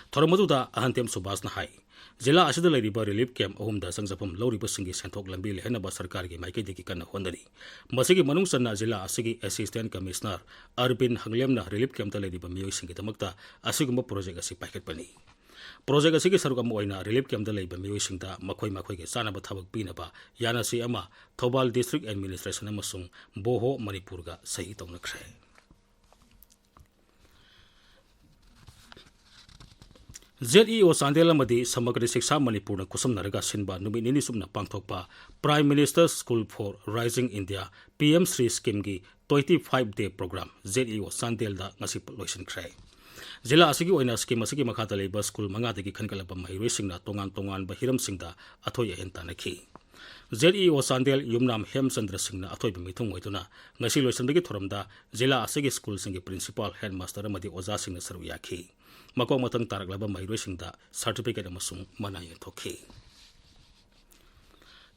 ꯊꯧꯔꯝ ꯑꯗꯨꯗ ꯑꯍꯟꯇꯦꯝ ꯁꯨꯕꯥꯁꯅ ꯍꯥꯏ, ꯖꯤꯂꯥ ꯑꯁꯤꯗ ꯂꯩꯔꯤꯕ ꯔꯤꯂꯤꯐ ꯀꯦꯝꯞ ꯑꯍꯨꯝꯗ ꯆꯪꯖꯐꯝ ꯂꯧꯔꯤꯕꯁꯤꯡꯒꯤ ꯁꯦꯟꯊꯣꯛ ꯂꯝꯕꯤ ꯂꯩꯍꯟꯅꯕ ꯁꯔꯀꯥꯔꯒꯤ ꯃꯥꯏꯀꯩꯗꯒꯤ ꯀꯟꯅ ꯍꯣꯠꯅꯔꯤ꯫ ꯃꯁꯤꯒꯤ ꯃꯅꯨꯡ ꯆꯟꯅ ꯖꯤꯂꯥ ꯑꯁꯤꯒꯤ ꯑꯦꯁꯤꯁꯇꯦꯟ ꯀꯃꯤꯁꯅꯔ ꯑꯔꯕꯤꯟ ꯍꯪꯂꯦꯝꯅ ꯔꯤꯂꯤꯐ ꯀꯦꯝꯞꯇ ꯂꯩꯔꯤꯕ ꯃꯤꯑꯣꯏꯁꯤꯡꯒꯤꯗꯃꯛꯇ ꯑꯁꯤꯒꯨꯝꯕ ꯄ꯭ꯔꯣꯖꯦꯛ ꯑꯁꯤ ꯄꯥꯏꯈꯠꯄꯅꯤ꯫ ꯄ꯭ꯔꯣꯖꯦꯛ ꯑꯁꯤꯒꯤ ꯁꯔꯨꯛ ꯑꯃ ꯑꯣꯏꯅ ꯔꯤꯂꯤꯐ ꯀꯦꯝꯞꯇ ꯂꯩꯕ ꯃꯤꯑꯣꯏꯁꯤꯡꯗ ꯃꯈꯣꯏ ꯃꯈꯣꯏꯒꯤ ꯆꯥꯅꯕ ꯊꯕꯛ ꯄꯤꯅꯕ ꯌꯥꯅꯁꯤ ꯑꯃ ꯊꯧꯕꯥꯜ ꯗꯤꯁꯇ꯭ꯔꯤꯛ ꯑꯦꯗꯃꯤꯅꯤꯁꯇ꯭ꯔꯦꯁꯟ ꯑꯃꯁꯨꯡ ꯕꯣꯍꯣ ꯃꯅꯤꯄꯨꯔꯒ ꯁꯍꯤ ꯇꯧꯅꯈ꯭ꯔꯦ꯫ ꯖꯦꯗ ꯏ ꯑꯣ ꯆꯥꯟꯗꯦꯜ ꯑꯃꯗꯤ ꯁꯃꯒ꯭ꯔ ꯁꯤꯛꯁꯥ ꯃꯅꯤꯄꯨꯔꯅ ꯈꯨꯠꯁꯝꯅꯔꯒ ꯁꯤꯟꯕ ꯅꯨꯃꯤꯠ ꯅꯤꯅꯤ ꯆꯨꯞꯅ ꯄꯥꯡꯊꯣꯛꯄ Prime Minister School for Rising India, P M Shri ꯁ꯭ꯀꯤꯝꯒꯤ twenty five day program Z E O ꯆꯥꯟꯗꯦꯜꯗ ꯉꯁꯤ ꯂꯣꯏꯁꯤꯟꯈ꯭ꯔꯦ꯫ ꯖꯤꯂꯥ ꯑꯁꯤꯒꯤ ꯑꯣꯏꯅ ꯁ꯭ꯀꯤꯝ ꯑꯁꯤꯒꯤ ꯃꯈꯥꯗ ꯂꯩꯕ ꯁ꯭ꯀꯨꯜ ꯃꯉꯥꯗꯒꯤ ꯈꯟꯒꯠꯂꯕ ꯃꯍꯩꯔꯣꯏꯁꯤꯡꯅ ꯇꯣꯉꯥꯟ ꯇꯣꯉꯥꯟꯕ ꯍꯤꯔꯝꯁꯤꯡꯗ ꯑꯊꯣꯏ ꯑꯍꯦꯟ ꯇꯥꯟꯅꯈꯤ꯫ ꯖꯦꯗ ꯏ ꯑꯣ ꯆꯥꯟꯗꯦꯜ ꯌꯨꯝꯅꯥꯝ ꯍꯦꯝꯆꯟꯗ꯭ꯔ ꯁꯤꯡꯅ ꯑꯊꯣꯏꯕ ꯃꯤꯊꯨꯡ ꯑꯣꯏꯗꯨꯅ ꯉꯁꯤ ꯂꯣꯏꯁꯤꯟꯕꯒꯤ ꯊꯧꯔꯝꯗ ꯖꯤꯂꯥ ꯑꯁꯤꯒꯤ ꯁ꯭ꯀꯨꯜꯁꯤꯡꯒꯤ ꯄ꯭ꯔꯤꯟꯁꯤꯄꯥꯜ, ꯍꯦꯗꯃꯥꯁꯇꯔ ꯑꯃꯗꯤ ꯑꯣꯖꯥꯁꯤꯡꯅ ꯁꯔꯨꯛ ꯌꯥꯈꯤ꯫ ꯃꯀꯣꯛ ꯃꯊꯪ ꯇꯥꯔꯛꯂꯕ ꯃꯍꯩꯔꯣꯏꯁꯤꯡꯗ ꯁꯥꯔꯇꯤꯐꯤꯀꯦꯠ ꯑꯃꯁꯨꯡ ꯃꯅꯥ ꯌꯦꯟꯊꯣꯛꯈꯤ꯫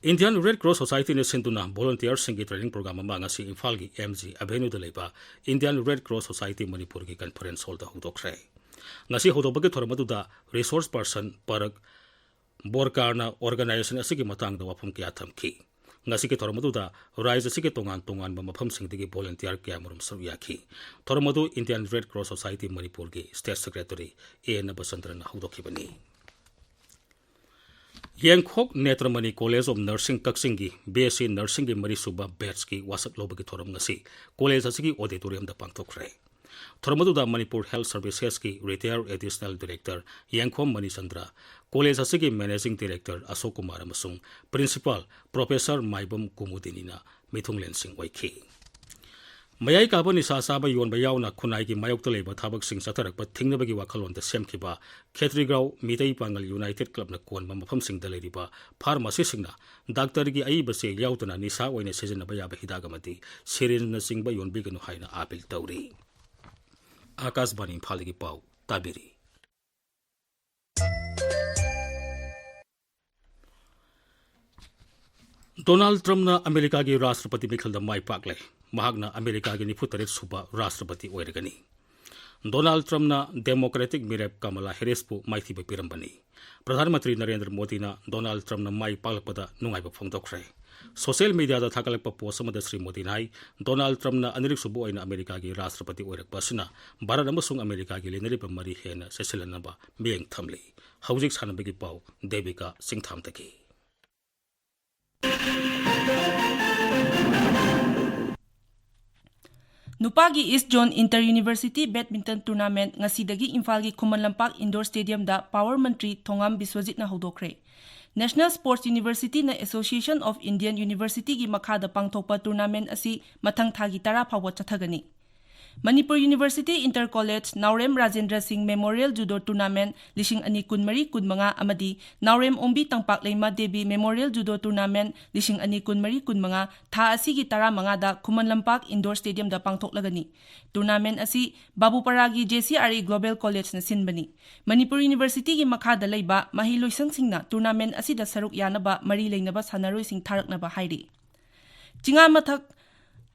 Indian Red Cross Societyꯅ ꯁꯤꯟꯗꯨꯅ ꯚꯣꯂꯨꯟꯇꯤꯌꯔꯁꯤꯡꯒꯤ ꯇ꯭ꯔꯦꯅꯤꯡ ꯄ꯭ꯔꯣꯒ꯭ꯔꯥꯝ ꯑꯃ ꯉꯁꯤ ꯏꯝꯐꯥꯜꯒꯤ ꯑꯦꯝ ꯖꯤ ꯑꯦꯚꯦꯅ꯭ꯌꯨꯗ ꯂꯩꯕ Indian Red Cross Society ꯃꯅꯤꯄꯨꯔꯒꯤ ꯀꯟꯐꯔꯦꯟꯁ ꯍꯣꯜꯗ ꯍꯧꯗꯣꯛꯈ꯭ꯔꯦ꯫ ꯉꯁꯤ ꯍꯧꯗꯣꯛꯄꯒꯤ ꯊꯧꯔꯝ ꯑꯗꯨꯗ ꯔꯤꯁꯣꯔꯁ ꯄꯔꯁꯟ ꯄꯔꯛ ꯕꯣꯔꯀꯥꯔꯅ ꯑꯣꯔꯒꯅꯥꯏꯖꯦꯁꯟ ꯑꯁꯤꯒꯤ ꯃꯇꯥꯡꯗ ꯋꯥꯐꯝ ꯀꯌꯥ ꯊꯝꯈꯤ꯫ ꯉꯁꯤꯒꯤ ꯊꯧꯔꯝ ꯑꯗꯨꯗ ꯔꯥꯏꯖ ꯑꯁꯤꯒꯤ ꯇꯣꯉꯥꯟ ꯇꯣꯉꯥꯟꯕ ꯃꯐꯝꯁꯤꯡꯗꯒꯤ ꯚꯣꯂꯨꯟꯇꯤꯌꯔ ꯀꯌꯥꯃꯔꯨꯝ ꯁꯔꯨꯛ ꯌꯥꯈꯤ꯫ ꯊꯧꯔꯝ ꯑꯗꯨ Indian Red Cross Society ꯃꯅꯤꯄꯨꯔꯒꯤ ꯁ꯭ꯇꯦꯠ ꯁꯦꯀ꯭ꯔꯦꯇꯔꯤ ꯑꯦ ꯅꯕꯆꯟꯗ꯭ꯔꯅ ꯍꯧꯗꯣꯛꯈꯤꯕꯅꯤ꯫ ꯌꯦꯡꯈꯣꯛ ꯅꯦꯇ꯭ꯔꯃꯅꯤ College of Nursing ꯀꯛꯆꯤꯡꯒꯤ ꯕꯤ ꯑꯦꯁ ꯁꯤ ꯅꯔꯁꯤꯡꯒꯤ ꯃꯔꯤꯁꯨꯕ ꯕꯦꯠꯁꯀꯤ ꯋꯥꯁꯛ ꯂꯧꯕꯒꯤ ꯊꯧꯔꯝ ꯉꯁꯤ ꯀꯣꯂꯦꯖ ꯑꯁꯤꯒꯤ ꯑꯣꯗꯤꯇꯣꯔꯤꯌꯝꯗ ꯄꯥꯡꯊꯣꯛꯈ꯭ꯔꯦ꯫ ꯊꯧꯔꯝ ꯑꯗꯨꯗ ꯃꯅꯤꯄꯨꯔ ꯍꯦꯜꯊ ꯁꯔꯚꯤꯁꯦꯁꯀꯤ retired additional director Yengkhom Manichandra, college ꯑꯁꯤꯒꯤ ꯃꯦꯅꯦꯖꯤꯡ ꯗꯤꯔꯦꯛꯇꯔ ꯑꯁꯣꯛ ꯀꯨꯃꯥꯔ ꯑꯃꯁꯨꯡ ꯄ꯭ꯔꯤꯟꯁꯤꯄꯥꯜ ꯄ꯭ꯔꯣꯐꯦꯁꯔ ꯃꯥꯏꯕꯝ ꯀꯨꯃꯨꯗꯤꯅꯤꯅ ꯃꯤꯊꯨꯡꯂꯦꯟꯁꯤꯡ ꯑꯣꯏꯈꯤ꯫ ꯃꯌꯥꯏ ꯀꯥꯕ ꯅꯤꯁꯥ ꯆꯥꯕ ꯌꯣꯟꯕ ꯌꯥꯎꯅ ꯈꯨꯟꯅꯥꯏꯒꯤ ꯃꯥꯌꯣꯛꯇ ꯂꯩꯕ ꯊꯕꯛꯁꯤꯡ ꯆꯠꯊꯔꯛꯄ ꯊꯤꯡꯅꯕꯒꯤ ꯋꯥꯈꯜꯂꯣꯟꯗ ꯁꯦꯝꯈꯤꯕ ꯈꯦꯇ꯭ꯔꯤꯒꯥꯎ ꯃꯤꯇꯩ ꯄꯥꯡꯒꯜ ꯌꯨꯅꯥꯏꯇꯦꯗ ꯀ꯭ꯂꯕꯅ ꯀꯣꯟꯕ ꯃꯐꯝꯁꯤꯡꯗ ꯂꯩꯔꯤꯕ ꯐꯥꯔꯃꯥꯁꯤꯁꯤꯡꯅ ꯗꯥꯛꯇꯔꯒꯤ ꯑꯏꯕ ꯆꯦ ꯌꯥꯎꯗꯅ ꯅꯤꯁꯥ ꯑꯣꯏꯅ ꯁꯤꯖꯤꯟꯅꯕ ꯌꯥꯕ ꯍꯤꯗꯥꯛ ꯑꯃꯗꯤ ꯁꯤꯔꯤꯟꯖꯅꯆꯤꯡꯕ ꯌꯣꯟꯕꯤꯒꯅꯨ ꯍꯥꯏꯅ ꯑꯥꯄꯤꯜ ꯇꯧꯔꯤ꯫ ꯑꯥꯀꯥꯁꯕꯥꯅꯤ ꯏꯝꯐꯥꯜꯗꯒꯤ ꯄꯥꯎ ꯇꯥꯕꯤꯔꯤ꯫ ꯗꯣꯅꯥꯜꯗ ꯇ꯭ꯔꯝꯞꯅ ꯑꯃꯦꯔꯤꯀꯥꯒꯤ ꯔꯥꯁꯇ꯭ꯔꯄꯇꯤ ꯃꯤꯈꯜꯗ ꯃꯥꯏ ꯄꯥꯛꯂꯦ꯫ ꯃꯍꯥꯛꯅ ꯑꯃꯦꯔꯤꯀꯥꯒꯤ ꯅꯤꯐꯨ ꯇꯔꯦꯠ ꯁꯨꯕ ꯔꯥꯁꯇ꯭ꯔꯄꯇꯤ ꯑꯣꯏꯔꯒꯅꯤ꯫ ꯗꯣꯅꯥꯜꯗ ꯇ꯭ꯔꯝꯞꯅ ꯗꯦꯃꯣꯀ꯭ꯔꯦꯇꯤꯛ ꯃꯤꯔꯦꯞ ꯀꯃꯂꯥ ꯍꯦꯔꯤꯁꯄꯨ ꯃꯥꯏꯊꯤꯕ ꯄꯤꯔꯝꯕꯅꯤ꯫ ꯄ꯭ꯔꯙꯥꯟ ꯃꯟꯇ꯭ꯔꯤ ꯅꯔꯦꯟꯗ꯭ꯔ ꯃꯣꯗꯤꯅ ꯗꯣꯅꯥꯜꯗ ꯇ꯭ꯔꯝꯞꯅ ꯃꯥꯏ ꯄꯥꯛꯂꯛꯄꯗ ꯅꯨꯡꯉꯥꯏꯕ ꯐꯣꯡꯗꯣꯛꯈ꯭ꯔꯦ꯫ ꯁꯣꯁꯤꯌꯦꯜ ꯃꯤꯗꯤꯌꯥꯗ ꯊꯥꯒꯠꯂꯛꯄ ꯄꯣꯁ ꯑꯃꯗ ꯁ꯭ꯔꯤ ꯃꯣꯗꯤꯅ ꯍꯥꯏ, ꯗꯣꯅꯥꯜꯗ ꯇ꯭ꯔꯝꯞꯅ ꯑꯅꯤꯔꯛꯁꯨꯕ ꯑꯣꯏꯅ ꯑꯃꯦꯔꯤꯀꯥꯒꯤ ꯔꯥꯁꯇ꯭ꯔꯄꯇꯤ ꯑꯣꯏꯔꯛꯄ ꯑꯁꯤꯅ ꯚꯥꯔꯠ ꯑꯃꯁꯨꯡ ꯑꯃꯦꯔꯤꯀꯥꯒꯤ ꯂꯩꯅꯔꯤꯕ ꯃꯔꯤ ꯍꯦꯟꯅ ꯆꯦꯠꯁꯤꯜꯍꯟꯅꯕ ꯃꯤꯠꯌꯦꯡ ꯊꯝꯂꯤ꯫ ꯍꯧꯖꯤꯛ ꯁꯥꯟꯅꯕꯒꯤ ꯄꯥꯎ, ꯗꯦꯕꯤꯀꯥ ꯆꯤꯡꯊꯥꯝꯗꯒꯤ꯫ ꯅꯨꯄꯥꯒꯤ East Zone Inter University Badminton Tournament ꯉꯁꯤꯗꯒꯤ ꯏꯝꯐꯥꯜꯒꯤ Khuman Lampak Indoor Stadiumꯗ Power Mantri Thongam ꯕꯤꯁ꯭ꯋꯖꯤꯠꯅ ꯍꯧꯗꯣꯛꯈ꯭ꯔꯦ꯫ National Sports Universityꯅ Association of Indian Universityꯒꯤ ꯃꯈꯥꯗ ꯄꯥꯡꯊꯣꯛꯄ tournament ꯑꯁꯤ ꯃꯊꯪ ꯊꯥꯒꯤ ꯇꯔꯥ ꯐꯥꯎꯕ ꯆꯠꯊꯒꯅꯤ꯫ ꯃꯅꯤꯄꯨꯔ University Inter College ꯅꯥꯎꯔꯦꯝ ꯔꯥꯖꯦꯟꯗ꯭ꯔ ꯁꯤꯡ Memorial Judo Tournament ꯂꯤꯁꯤꯡ ꯑꯅꯤ ꯀꯨꯟꯃꯔꯤ ꯀꯨꯟꯃꯉꯥ ꯑꯃꯗꯤ ꯅꯥꯎꯔꯦꯝ ꯑꯣꯡꯕꯤ ꯇꯝꯄꯥꯛꯂꯩꯃ ꯗꯦꯕꯤ Memorial Judo Tournament ꯂꯤꯁꯤꯡ ꯑꯅꯤ ꯀꯨꯟꯃꯔꯤ ꯀꯨꯟꯃꯉꯥ ꯊꯥ ꯑꯁꯤꯒꯤ ꯇꯔꯥꯃꯉꯥꯗ ꯈꯨꯃꯟ ꯂꯝꯄꯥꯛ Indoor Stadiumꯗ ꯄꯥꯡꯊꯣꯛꯂꯒꯅꯤ꯫ Tournament ꯑꯁꯤ ꯕꯥꯕꯨꯄꯥꯔꯥꯒꯤ J C R E Global Collegeꯅ ꯁꯤꯟꯕꯅꯤ꯫ Manipur Universityꯒꯤ ꯃꯈꯥꯗ ꯂꯩꯕ ꯃꯍꯩꯂꯣꯏꯁꯪꯁꯤꯡꯅ tournament ꯑꯁꯤꯗ ꯁꯔꯨꯛ ꯌꯥꯅꯕ ꯃꯔꯤ ꯂꯩꯅꯕ ꯁꯥꯟꯅꯔꯣꯏꯁꯤꯡ ꯊꯥꯔꯛꯅꯕ ꯍꯥꯏꯔꯤ꯫ ꯆꯤꯉꯥꯃꯊꯛ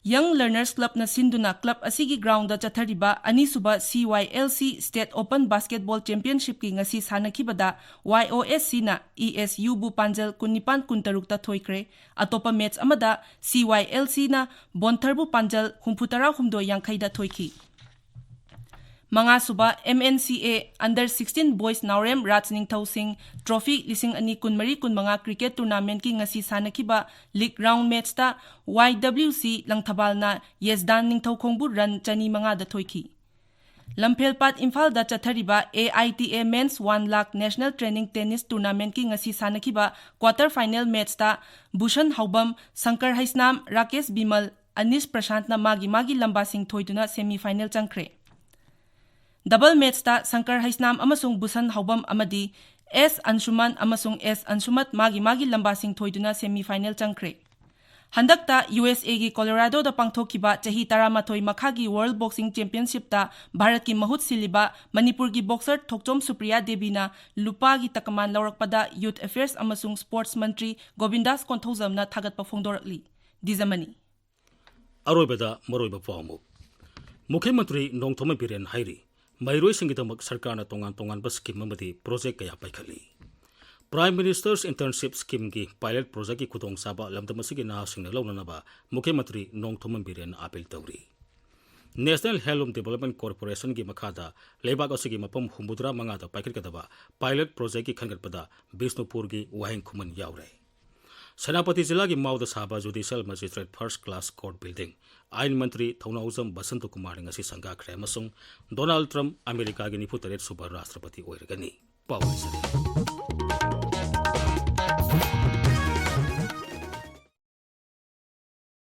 Young Learners Clubꯅ ꯁꯤꯟꯗꯨꯅ club ꯑꯁꯤꯒꯤ groundꯗ ꯆꯠꯊꯔꯤꯕ ꯑꯅꯤꯁꯨꯕ C Y L C State Open Basketball Championshipꯀꯤ ꯉꯁꯤ ꯁꯥꯟꯅꯈꯤꯕꯗ Y O S Cꯅ E S Uꯕꯨ ꯄꯥꯟꯖꯜ ꯀꯨꯟꯅꯤꯄꯥꯟ ꯀꯨꯟꯇꯔꯨꯛꯇ ꯊꯣꯏꯈ꯭ꯔꯦ꯫ ꯑꯇꯣꯞꯄ match ꯑꯃꯗ C Y L Cꯅ ꯕꯣꯟꯊꯔꯕꯨ ꯄꯥꯟꯖꯜ ꯍꯨꯝꯐꯨꯇꯔꯥ ꯍꯨꯝꯗꯣꯏ ꯌꯥꯡꯈꯩꯗ ꯊꯣꯏꯈꯤ꯫ ꯃꯉꯥꯁꯨꯕ M N C A Under sixteen Boys ꯅꯥꯎꯔꯦꯝ ꯔꯥꯖ ꯅꯤꯡꯊꯧ ꯁꯤꯡ Trophy ꯂꯤꯁꯤꯡ ꯑꯅꯤ ꯀꯨꯟꯃꯔꯤ ꯀꯨꯟꯃꯉꯥ cricket tournamentꯀꯤ ꯉꯁꯤ ꯁꯥꯟꯅꯈꯤꯕ league round matchꯇ Y W C ꯂꯪꯊꯕꯥꯜꯅ ꯌꯦꯁꯗꯥꯟ ꯅꯤꯡꯊꯧꯈꯣꯡꯕꯨ run ꯆꯅꯤ ꯃꯉꯥꯗ ꯊꯣꯏꯈꯤ꯫ ꯂꯝꯐꯦꯜꯄꯥꯠ ꯏꯝꯐꯥꯜꯗ ꯆꯠꯊꯔꯤꯕ A I T A Men's One Lakh National Training Tennis Tournamentꯀꯤ ꯉꯁꯤ ꯁꯥꯟꯅꯈꯤꯕ quarter final matchꯇ ꯚꯨꯁꯟ ꯍꯥꯎꯕꯝ, ꯁꯪꯀꯔ ꯍꯩꯁꯅꯥꯝ, ꯔꯥꯀꯦꯁ ꯕꯤꯃꯜ, ꯑꯅꯤꯁ ꯄ꯭ꯔꯁꯥꯟꯠꯅ ꯃꯥꯒꯤ ꯃꯥꯒꯤ ꯂꯝꯕꯥꯁꯤꯡ ꯊꯣꯏꯗꯨꯅ semi final ꯆꯪꯈ꯭ꯔꯦ꯫ Double matchꯇ ꯁꯪꯀꯔ ꯍꯩꯁꯅꯥꯝ ꯑꯃꯁꯨꯡ ꯚꯨꯁꯟ ꯍꯥꯎꯕꯝ ꯑꯃꯗꯤ S ꯑꯟꯁꯨꯃꯥꯟ ꯑꯃꯁꯨꯡ S ꯑꯟꯁꯨꯃꯠ ꯃꯥꯒꯤ ꯃꯥꯒꯤ ꯂꯝꯕꯥꯁꯤꯡ ꯊꯣꯏꯗꯨꯅ semi final ꯆꯪꯈ꯭ꯔꯦ꯫ ꯍꯟꯗꯛꯇ U S Aꯒꯤ Coloradoꯗ ꯄꯥꯡꯊꯣꯛꯈꯤꯕ ꯆꯍꯤ ꯇꯔꯥꯃꯥꯊꯣꯏ ꯃꯈꯥꯒꯤ World Boxing Championshipꯇ ꯚꯥꯔꯠꯀꯤ ꯃꯍꯨꯠ ꯁꯤꯜꯂꯤꯕ ꯃꯅꯤꯄꯨꯔꯒꯤ boxer ꯊꯣꯛꯆꯣꯝ ꯁꯨꯄ꯭ꯔꯤꯌꯥ ꯗꯦꯕꯤꯅ ꯂꯨꯄꯥꯒꯤ ꯇꯀꯃꯥꯟ ꯂꯧꯔꯛꯄꯗ Youth Affairs ꯑꯃꯁꯨꯡ Sports ꯃꯟꯇ꯭ꯔꯤ ꯒꯣꯕꯤꯟꯗꯥꯁ ꯀꯣꯟꯊꯧꯖꯝꯅ ꯊꯥꯒꯠꯄ ꯐꯣꯡꯗꯣꯔꯛꯂꯤ꯫ ꯗꯤꯖꯃꯅꯤ꯫ ꯑꯔꯣꯏꯕꯗ ꯃꯔꯨꯑꯣꯏꯕ ꯄꯥꯎ ꯑꯃꯨꯛ꯫ ꯃꯨꯈ꯭ꯌ ꯃꯟꯇ꯭ꯔꯤ ꯅꯣꯡꯊꯣꯝꯕꯝ ꯕꯤꯔꯦꯟ ꯍꯥꯏꯔꯤ, ꯃꯍꯩꯔꯣꯏꯁꯤꯡꯒꯤꯗꯃꯛ ꯁꯔꯀꯥꯔꯅ ꯇꯣꯉꯥꯟ ꯇꯣꯉꯥꯟꯕ scheme ꯑꯃꯗꯤ project ꯀꯌꯥ ꯄꯥꯏꯈꯠꯂꯤ꯫ Prime Minister's Internship Schemeꯒꯤ pilot projectꯀꯤ ꯈꯨꯗꯣꯡꯆꯥꯕ ꯂꯝꯗꯝ ꯑꯁꯤꯒꯤ ꯅꯍꯥꯁꯤꯡꯅ ꯂꯧꯅꯅꯕ ꯃꯨꯈ꯭ꯌ ꯃꯟꯇ꯭ꯔꯤ ꯅꯣꯡꯊꯣꯝꯕꯝ ꯕꯤꯔꯦꯟ ꯑꯥꯄꯤꯜ ꯇꯧꯔꯤ꯫ National Handloom Development Corporationꯒꯤ ꯃꯈꯥꯗ ꯂꯩꯕꯥꯛ ꯑꯁꯤꯒꯤ ꯃꯐꯝ ꯍꯨꯝꯐꯨꯇꯔꯥ ꯃꯉꯥꯗ ꯄꯥꯏꯈꯠꯀꯗꯕ pilot projectꯀꯤ ꯈꯟꯒꯠꯄꯗ ꯕꯤꯁꯅꯨꯄꯨꯔꯒꯤ ꯋꯥꯍꯦꯡ ꯈꯨꯃꯟ ꯌꯥꯎꯔꯦ꯫ ꯁꯦꯅꯥꯄꯇꯤ ꯖꯤꯂꯥꯒꯤ ꯃꯥꯎꯗ ꯁꯥꯕ Judicial Magistrate First Class Court Building ꯑꯥꯏꯟ ꯃꯟꯇ꯭ꯔꯤ ꯊꯧꯅꯥꯎꯖꯝ ꯕꯁꯟꯇ ꯀꯨꯃꯥꯔꯅ ꯉꯁꯤ ꯁꯪꯒꯥꯈ꯭ꯔꯦ ꯑꯃꯁꯨꯡ ꯗꯣꯅꯥꯜꯗ ꯇ꯭ꯔꯝꯞ ꯑꯃꯦꯔꯤꯀꯥꯒꯤ ꯅꯤꯐꯨ ꯇꯔꯦꯠ ꯁꯨꯕ ꯔꯥꯁꯇ꯭ꯔꯄꯇꯤ ꯑꯣꯏꯔꯒꯅꯤ꯫ ꯄꯥꯎ ꯂꯣꯏꯁꯤꯜꯂꯦ꯫